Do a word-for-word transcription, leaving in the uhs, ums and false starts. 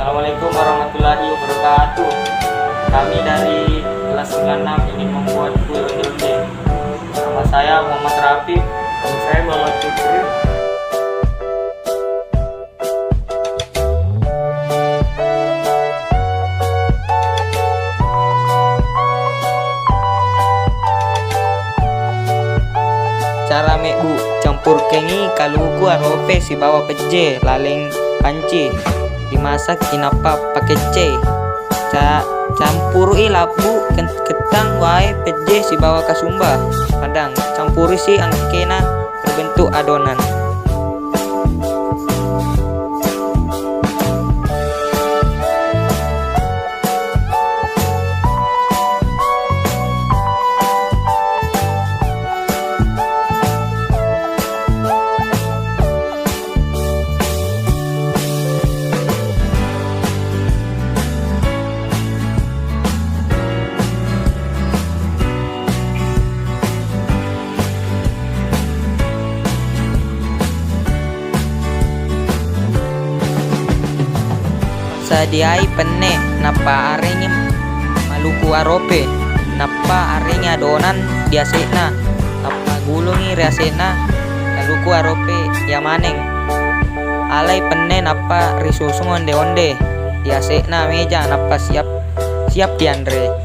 Assalamualaikum warahmatullahi wabarakatuh. Kami dari kelas sembilan enam ingin membuat kue onde-onde. Nama saya Muhammad Rafiq. Nama saya Muhammad Fikri. Cara mebbu, campurkengngi kaluku arope sibawa pejje laleng panci, dimasakki nappa pakeccei. Ca-, campuru'i labbu, ken-, kettang, wae, pejje sibawa kasumba padang. Campurisi angkena berbentuk adonan. Sadiai penne, nappa arengngi maluku arope, nappa arengngi adonan di ase'na, nappa gulungngi ri ase'na kaluku arope iya maneng. Alai penne nappa risusung onde-onde di ase'na meja, nappa siap, siap dianre.